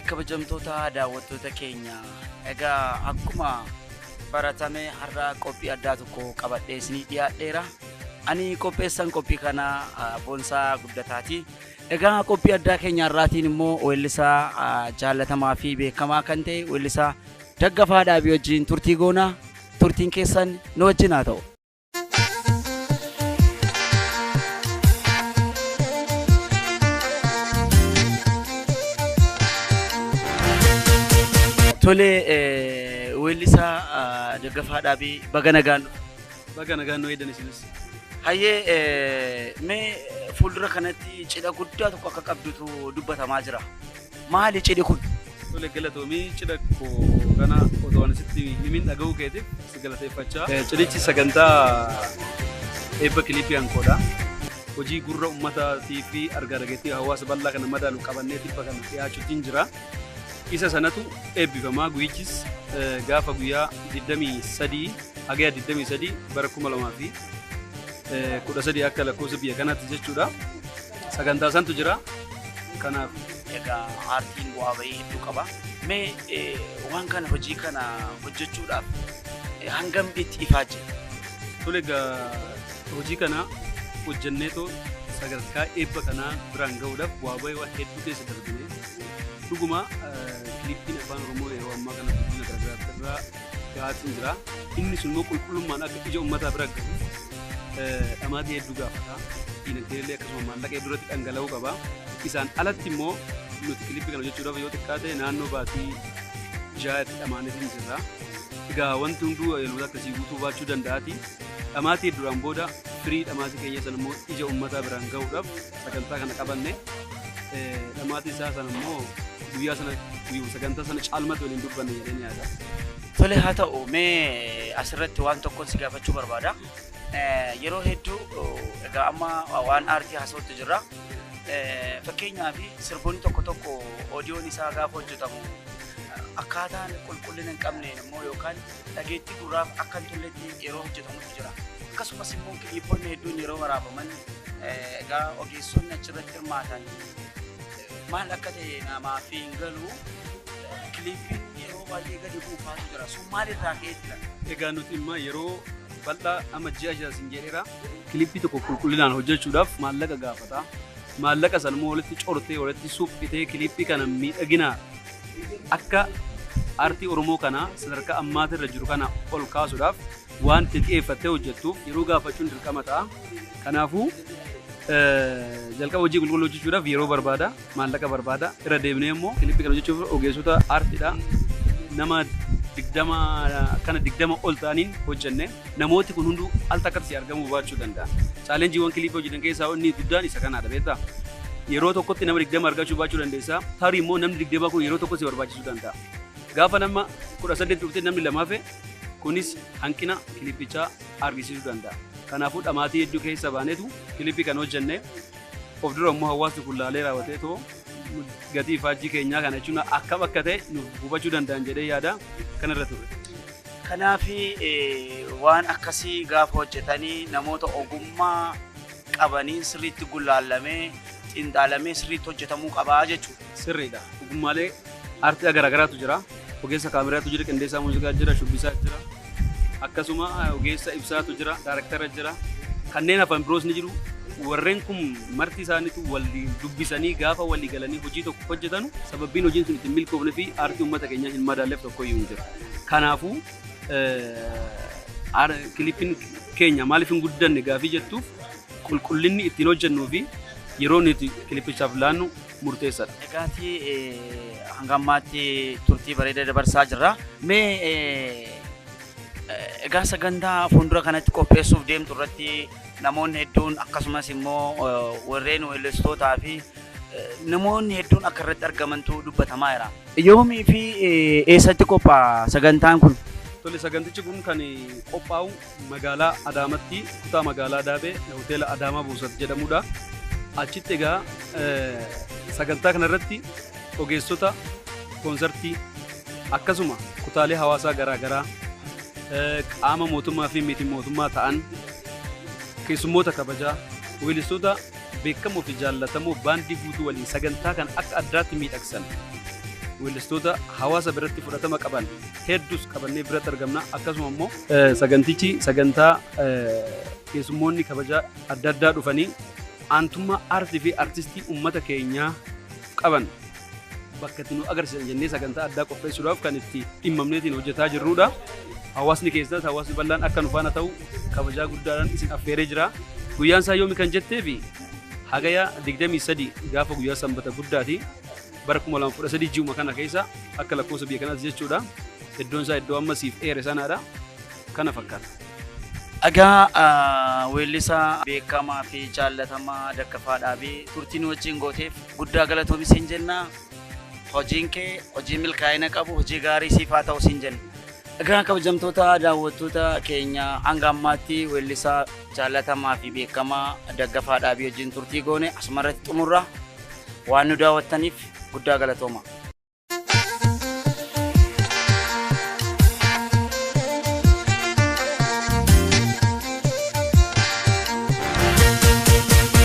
Tolee, kabajamtoota daawwattoota keenya, egaa akkuma baratame har'a qophii addaa tokko qabadhee isinii dhiyaadheera. Ani qopheessan qophii kanaa Boonsaa Guddataati. Egaa qophii addaa keenya har'aatiin immoo weellisaa jaallatamaa fi beekamaa kan ta'e weellisaa Daggafaa Dhaabii wajjin turtii goonaa. Turtiin keessan nu wajjin haa ta'u. Tole, weellisaa Daggafaa Dhaabii, baga nagaan dhufe. Baga nagaan nu eedan isinis. Hayyee, mee fuuldura kanatti cidha guddaa tokko akka qabdutu dubbatamaa jira. Maali cidhi kun? Tole, galatoomii. Cidha koo kana otoo ani sitti himin dhaga'uu keetiif si galateeffachaa. Cidhichi sagantaa eebba kiliipii hankoodha. Hojii gurra uummataatii fi argaa dhageettii hawaasa bal'aa kana madaalu qabannee tibba kana dhiyaachuutiin jira. Isa sanatu eebbifamaa. Guyyichis gaafa guyyaa 23 hagaya 23 bara 2013 akka lakkoofsa biyya kanaatti jechuudha. Sagantaa santu jira. Kanaaf Egaa aartiin bu'aa bahii hedduu qaba. Mee waan kana, hojii kana hojjechuudhaaf hangam itti ifaajje? Tole, egaa hojii kana hojjenneetoo sadarkaa eebba kanaa biraan gahuudhaaf bu'aa bahii waan hedduu keessa darbine. Dhuguma kiliippiin afaan Oromoo yeroo ammaa kana guddina garaagaraa irraa gahaatiin jira. Inni sun immoo qulqullummaan akka ija uummataa bira gahu dhamaatii hedduu gaafata. Diinagdee illee akkasuma maallaqa hedduu irratti dhangala'uu qaba. Isaan alatti immoo nuti kiliippii kana hojjechuudhaaf yoo xiqqaate naannoo baatii 6 itti dhamaaneetiin jirra. Egaa wanti hunduu yeroota akkasii guutuu baachuu danda'aati. Dhamaatii hedduudhaan booda firii dhamaatii keenya sana immoo ija uummataa biraan gahuudhaaf sagantaa kana qabanne. Dhamaatii isaa sana immoo guyyaa sana, sagantaa sana caalmatti waliin dubbanne jedheen yaada. Tole, haa ta'u, mee asirratti waan tokkoon si gaafachuu barbaada. Yeroo hedduu, egaa amma waan aartii haasa'utti jirra. Fakkeenyaaf sirboonni tokko tokko oodiyoon isaa gaafa hojjetamu akkaataan qulqullina hin qabneen immoo yookaan dhageettii gurraaf akka hin tolletti yeroo hojjetamutu jira. Akkasumas immoo kiliippoonni hedduun yeroo waraabaman, egaa ogeessonni achirratti hirmaatan maal akka ta'e namaaf hin galu, kiliippiin yeroo baay'ee gadi buufaatu jira. Sun maalirraa ka'eetti laata? Egaa nuti immoo yeroo bal'aa amma ji'a 6 sin jedheera. Kiliippii tokko qulqullinaan hojjechuudhaaf maallaqa gaafata. Maallaqa sana immoo walitti cortee, walitti suphitee, kiliippii kana miidhagina akka aartii Oromoo kana sadarkaa ammaatirra jiru kana ol kaasuudhaaf waan itti xiyyeeffattee hojjettuuf yeroo gaafachuun dirqama ta'a. Kanaafuu jalqaba hojii qulqulluu hojjechuudhaaf yeroo barbaada, maallaqa barbaada. Irra deebinee immoo kiliippii kana hojjechuuf ogeessota aartiidha. Nama 20 kana 20 ol ta'aniin hojjenne. Namooti kun hunduu al takkatti si argamuu baachuu danda'a. Chaalenjiiwwan kiliippii hojjetan keessaa inni guddaan isa kanaadha, beektaa? Yeroo tokkotti nama 20 argachuu baachuu dandeessa. Tarii immoo namni 20 kun yeroo tokko si barbaachisuu danda'a. Gaafa nama 18 dhuftee namni lama hafe, kunis hanqina kiliippichaa argisiisuu danda'a. Kanaafuu dhamaatii hedduu keessa baaneetu kiliippii kana hojjenne. Of dura immoo hawaasni kun laalee raawwatee too gatii ifaajjii keenyaa kana jechuun akkam akka ta'e nuuf hubachuu danda'an jedhee yaada kanarra ture. Kanaaf waan akkasii gaafa hojjetanii namoota ogummaa qabaniin sirriitti gulaallamee, xiinxaalamee, sirriitti hojjetamuu qabaa jechuudha. Sirriidha. Ogummaalee aartii garaagaraatu jira. Ogeessa kaameraatu jira, qindeessaa muuziqaa jira, shubbisaa jira. Akkasuma ogeessa ibsaatu jira, daaraktara jira. Kanneen hafan biroos ni jiru. Warreen kun marti isaaniitu walii dubbisanii gaafa walii galanii hojii tokko hojjetanu, sababbiin hojiin sun ittiin milkoofne fi aartii uummata keenyaa hin madaalleef tokko iyyuu hin jiru. Kanaafuu kiliippiin keenya maaliif hin guddanne gaafii jettuuf, qulqullinni ittiin hojjennuu fi yeroo nuti kiliippichaaf laannu murteessaadha. Egaatii hanga ammaatti turtii bareedaa dabarsaa jirra. Mee egaa sagantaa fuuldura kanatti qopheessuuf deemtu irratti namoonni hedduun, akkasumas immoo warreen weellistootaa fi namoonni hedduun akka irratti argamantu dubbatamaa jira. Yoomii fi eessatti qophaa'a sagantaan kun? Tole, sagantichi kun kan qophaa'u magaalaa Adaamatti, kutaa magaalaa Daabee, hoteela Adaamaa Buusat jedhamudha. Achitti egaa sagantaa kanarratti ogeessota koonsartii, akkasuma kutaalee hawaasaa garaagaraa, qaama mootummaa fi miti mootummaa ta'an, keessummoota kabajaa, weellistoota beekamoo fi jaallatamoo baandii guutuu waliin sagantaa kana akka addaatti miidhagsan. Weellistoota hawaasa biratti fudhatama qaban hedduus qabannee biratti argamna. Akkasuma immoo sagantichi sagantaa keessummoonni kabajaa adda addaa dhufanii aantummaa aartii fi aartistii uummata keenyaa qaban bakka itti nu agarsiisan jennee sagantaa addaa qopheessuudhaaf kan itti dhimmamneetiin hojjetaa jirrudha. Hawaasni keessas hawaasni bal'aan akka nu faana ta'u kabajaa guddaadhaan isin affeeree jira. Guyyaan isaa yoomi kan jettee fi Hagaya 23 gaafa guyyaa Sanbata guddaati. Bara 2013 ji'uma kana keessa akka lakkoofsa biyya kanaatti jechuudha. Iddoon isaa iddoo amma siif eere sanaadha. Kana fakkaata. Egaa weellisaa beekamaa fi jaallatamaa Daggafaa Dhaabii, turtii nu wajjin gooteef guddaa galatoomi siin jenna. Hojiin kee hojii milkaa'ina qabu, hojii gaarii siif haa ta'u siin jenna. Egaa kabajamtoota daawwattoota keenya, hanga ammaatti weellisaa jaallatamaa fi beekamaa Daggafaa Dhaabii wajjin turtii goone asumarratti xumurra. Waan nu daawwattaniif guddaa galatooma.